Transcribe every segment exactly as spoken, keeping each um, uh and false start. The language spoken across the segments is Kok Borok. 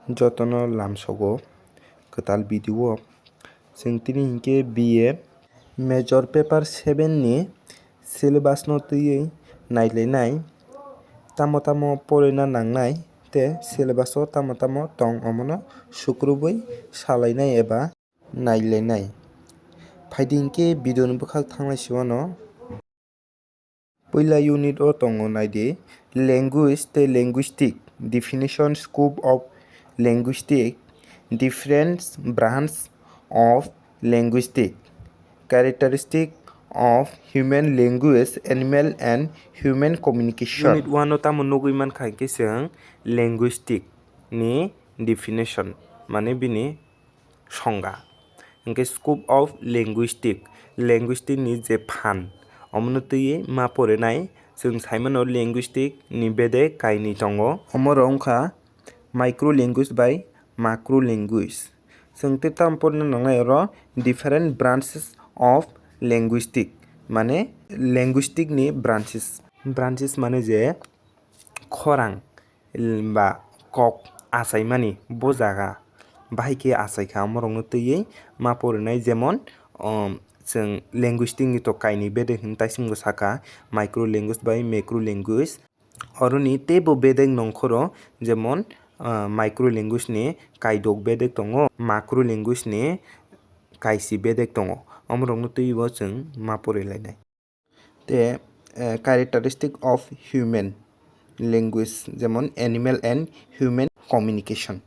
Jotono lamsogo kwtal video o. Chwng tini hinkhe B A major paper seven ni syllabus no twiwi nailainai, tamo tamo porina nangnai tei syllabus o tamo tamo tong omono sukrubwi salainai eba nailainai. Phaidi hinkhe video ni bwkhak thanglai siwano. Puila unit o tongo naidi, language tei linguistic definition, scope of linguistic, different branch of linguistic, characteristic of human language, animal and human communication. Unit one o tamo nugwi mankha hinkhe chwng linguistic ni definition, mane bini songga. Hinkhe scope of linguistic, linguistic ni je phan, omono twiwi ma porinai. Chwng saimano linguistic ni bedek kainwi tongo. Omorok wngkha micro language bai macro language. Chwng tei tamo porina nangnai oro different branches of linguistic, mane linguistic ni branches. Branches mane je khorang ba kok achaimani bo jaga bahai khe achaikha, omorokno twiwi ma porinai, jemon, um, chwng linguistic ni to kainwi bedek hwn taichwngbo sakha, micro language bai macro language. Oroni teibo bedek nongkhoro, jemon, uh, micro language ni kaidok bedek tongo, macro language ni kaisi bedek tongo, omorokno twibo chwng ma porilainai. Tei, eh, characteristic of human language, jemon animal and human communication.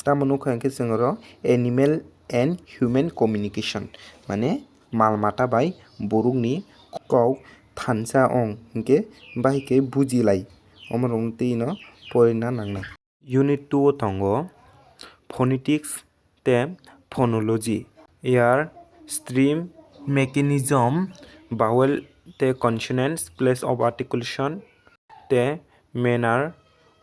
Tamo nukha hinkhe chwng oro animal and human communication, mane mal mata bai borokni kok thansa ong hinkhe bahai khe bujilai, omorokno twi no porina nangnai. Unit two o tongo phonetics tei phonology, air stream mechanism, vowel tei consonants, place of articulation tei manner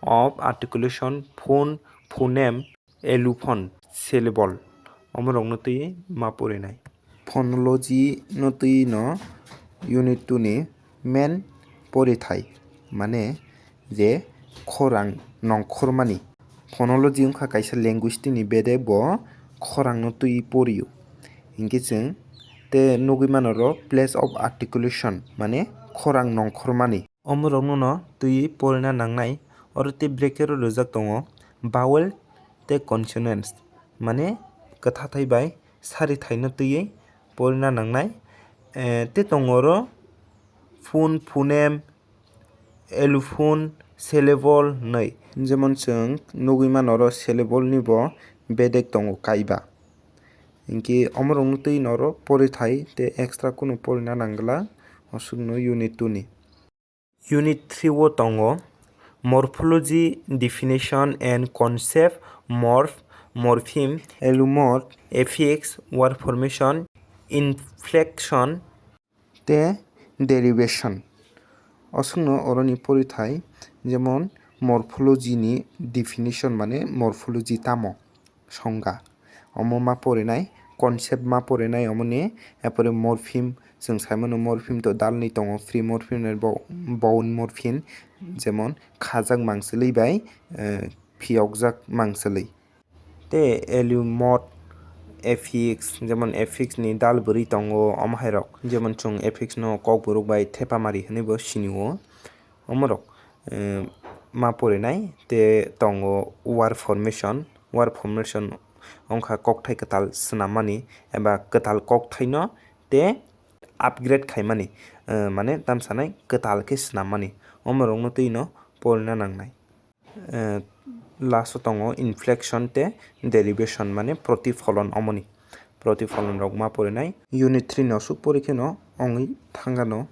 of articulation, phone, phoneme, allophone, syllable, omorokno twi ma porinai. Phonology no twi no unit two ni main porithai, mane je khorang nongkhormani. Phonology wngkha kaisa linguistic ni bedek, bo khorang no twi porio. Hinkhe chwng tei nugwi mano oro place of articulation, mane khorang nongkhormani. Omorokno no twiwi porina nangnai. Oro tei bracket o rijak tongo vowel tei consonants, mane kwthathai bai sarithaino twiwi porina nangnai. Eh, tei tongo oro phone, phoneme, allophone, syllable hinwi. Jemon chwng nugwi mano oro syllable ni bo bedek tongo kaiba. Hinkhe omorokno twi no oro porithai tei extra kunu porina nangla, oswkno unit two ni. Unit three o tongo morphology, definition and concept, morph, morpheme, allomorph, affix, word formation, inflection tei derivation. Oswkno oroni porithai, jemon morphology ni definition, mane morphology tamo songga, omo ma porinai, concept ma porinai omoni, erpore morpheme, chwng saimano morpheme to dalni tongo, free morpheme, bo-, bound morpheme, jemon khajak mangchwlwi bai, eh, phiyokjak mangchwlwi. Tei allomorph, affix, jemon affix ni dal bwrwi tongo, omo hai rok, jemon chwng affix no kokborok bai thepamari hinwi bo sinio. Omorok, eh, ma porinai tei tongo word formation. Word formation wngkha kokthai kwtal swnammani eba kwtal kokthaino tei upgrade khaimani, eh, mane tamsanai kwtal khe swnammani. Omorokno twino porina nangnai. Eh, last o tongo inflection tei derivation, mane protifolon omoni. Protifolon rok ma porinai. Unit three no aswk pori kheno wngwi thangano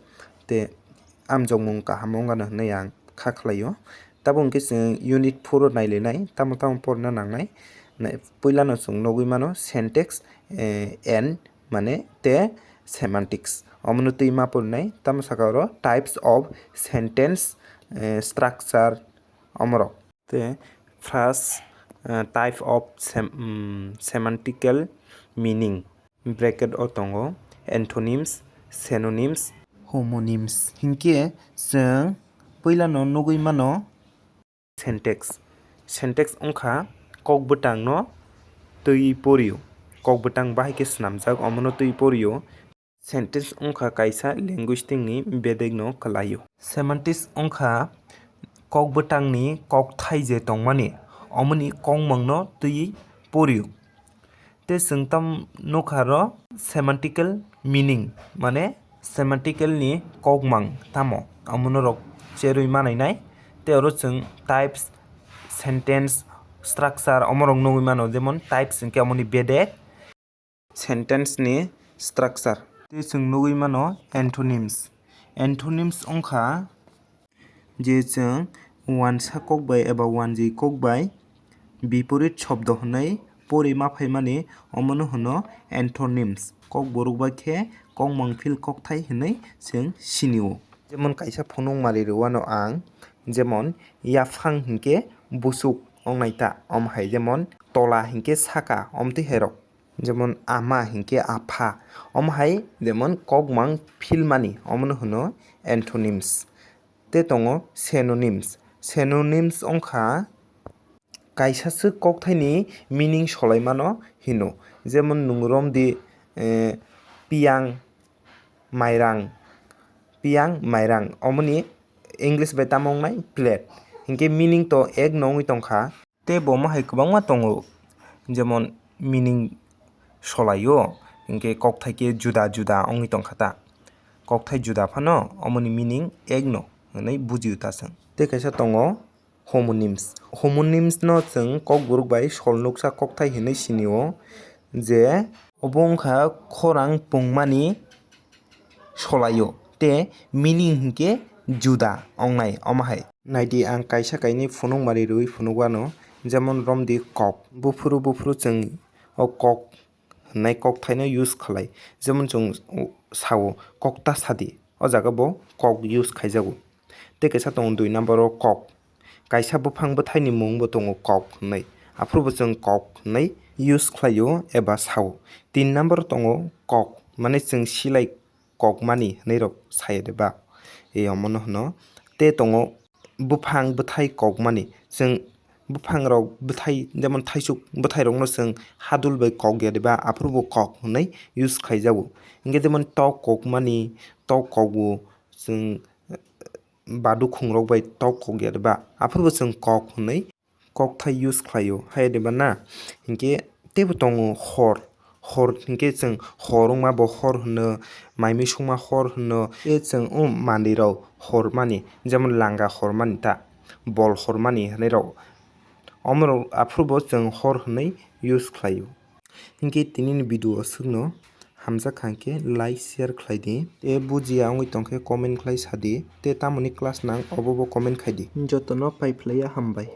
tei amjokmung kaham wngano hinwi ang kha khlaio. Tabuk hwnkhe chwng unit four o nailainai, tamo tamo porina nangnai. Nai-, puilano chwng nugwi mano syntax, eh, and mane tei semantics. Omono twi ma porinai, tamo saka oro types of sentence, eh, structure omorok. Tei first, eh, type of sem-, mm, semantical meaning. Bracket o tongo antonyms, synonyms, homonyms. Hinkhe chwng puilano nugwi mano syntax. Syntax wngkha kok bwtangno twiwi porio. Kok bwtang bahai khe swnamjak, omono twiwi porio. Sentence wngkha kaisa linguistic ni bedekno kwlaio. Semantics wngkha kok bwtangni kokthai je tongmani, omoni kokmangno twiwi porio. Tei chwng tam nukha ro semantical meaning, mane semantical ni kokmang tamo, omono rok cherwi manainai. Tei oro chwng types, sentence, structure omorok nugwi mano, jemon types hinkhe omoni bedek, sentence ni structure. Tei chwng nugwi mano antonyms. Antonyms wngkha je chwng uansa kok bai eba uanjwi kok bai biporit shobdo hwnwi pori ma phaimani, omono hwno antonyms. Kokborok bai khe kokmang phil kokthai hwnwi chwng sinio. Jemon kaisa phunuk mari rwano ang, jemon yaphang hinkhe busuk wngnai ta, omo hai jemon tola hinkhe saka, omtwi hai rok. Jemon ama hinkhe apha, omo hai jemon kokmang philmani, omono hwno antonyms. Tei tongo synonyms. Synonyms wngkha kaisa swk kokthaini meaning solaimano hino. Jemon nwng romdi, eh, piyang, mairang, piyang, mairang, omoni English bai tamo wngnai plate. Hinkhe meaning to ek no wngwi tongkha. Tei bo omo hai kwbangma tongo, jemon meaning solaio, hinkhe kokthai khe juda juda wngwi tongkha ta. Kokthai juda phano omoni meaning ek no hwnwi bujio ta chwng. Tei kaisa tongo homonyms. Homonyms no chwng kokborok bai sol nuksa kokthai hwnwi sinio, je obo wngkha khorang pungmani solaio, tei meaning hinkhe juda wngnai omo hai. Naidi, ang kaisa kainwi phunuk mari rwui phunuk wano, jemon romdi kok. Buphuru buphuru chwng o kok hwnwi kokthaino use khlai. Jemon chwng sao, "Kok ta sadi." O jaga bo kok use khaijago. Tei kaisa tongo dui number o kok. Kaisa buphang bwthaini mung bo tongo kok hwnwi. Aphuru bo chwng kok hwnwi use khlaio eba sao. Tin number o tongo kok, mane chwng silai kokmani hwnwi rok sai de ba? E omono hwno. Tei tongo buphang bwthai kokmani. Chwng buphang rok bwthai, jemon thaisuk bwthai rokno chwng hadul bai kok ya de ba, aphuru bo kok hwnwi use khlai jago. Hinkhe jemon tok kokmani, tok kok bo chwng badukhung rok bai tok kok ya de ba, aphuru bo chwng kok hwnwi kokthai use khlaio, hai de ba na? Hinkhe teibo tongo hor. Hor hinkhe chwng hor wngma bo hor hwno, mai misukma hor hwno, tei chwng o mandirok hor mani, jemon langa hor mani ta, bol hor mani hwnwi rok. Omorok aphuru bo chwng hor hwnwi use khlaio. Hinkhe tinini video o swkno hamjak kha hinkhe like, share khlai di. Tei bujiya wngwi tongkhe comment khlai sa di. Tei tamoni class nang obo bo comment khai di. Jotono pai phlaiya hambai.